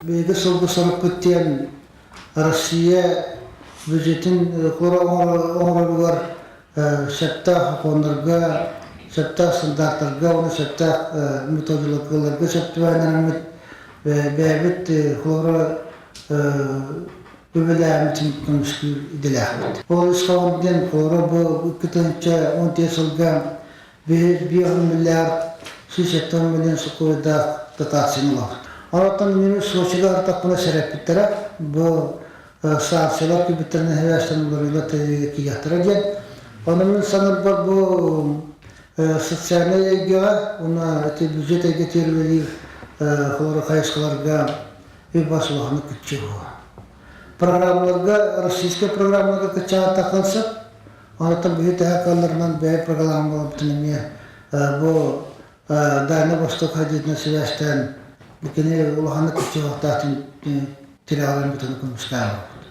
Биһиги сылгы сорукпут диэн Россия бюджетин оҥороругар сөптөөх сокуоннарга, сөптөөх стандартарга уонна сөптөөх методикаларга сөп түбэһиннэрэммит бэйэбит холобура үбүлээбитин көмүскүүр идэлээхпит. Ол ис хоһоон диэн холобура бу 2010 сылга 5 миллиард 170 миллион сокуойдаах дотацияны ылабыт. Онтон мин Сочига артахпына сэрэппиттэрэ, бу санкциялар күүппүттэринэн сибээстэн уларыйыылар киириэхтэрэ диэн. Ону мин саныырбар бу социальнай эйгэҕэ уонна ити бюджет эйгэтигэр үлэлиир холоро хайысхаларга үп-ас улаханнык кыччыыр буолар. Программаларга, российскай программаларга кыччаатахха сөп. Онтон биһи төһө кыалларынан бэйэ программаларбытын эмиэ бу Дальнай Восток хайдыытынан сибээстээн кини улаханнык кыччыахтаатын тирэҕирэн бүтэн көмүскээн олорбут.